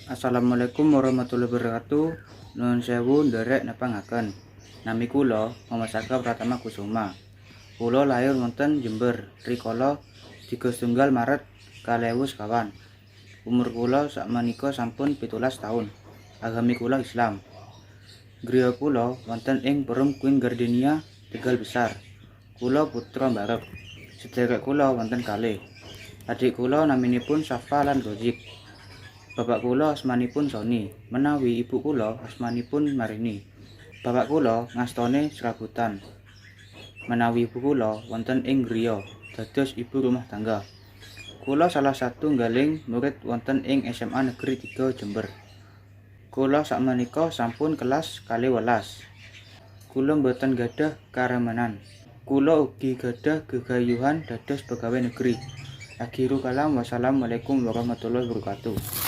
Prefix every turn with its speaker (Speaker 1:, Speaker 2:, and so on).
Speaker 1: Assalamualaikum warahmatullahi wabarakatuh. Nuwun sewu, nderek nepangaken. Nami kula Muhammad Saka Pratama Kusuma. Kula lahir wonten Jember rikala 31 Maret 2025. Umur kula sakmenika sampun 17 taun. Agami kula Islam. Griya kula wonten ing Perum Queen Gardenia, Tegal Besar. Kula putra mbarep. Sedherek kula wonten kalih. Adik kula naminipun Safa lan Rozik. Bapak kula asmanipun Sony, menawi ibu kula asmanipun Marini. Bapak kula ngastane serabutan. Menawi ibu kula wonten ing griya dados ibu rumah tangga. Kula salah satunggaling murid wonten ing SMA Negeri 3 Jember. Kula sakmenika sampun kelas 12. Kula mboten gadah karemenan. Kula ugi gadah gegayuhan dados pegawai negeri. Akhirul kalam, wassalamualaikum warahmatullahi wabarakatuh.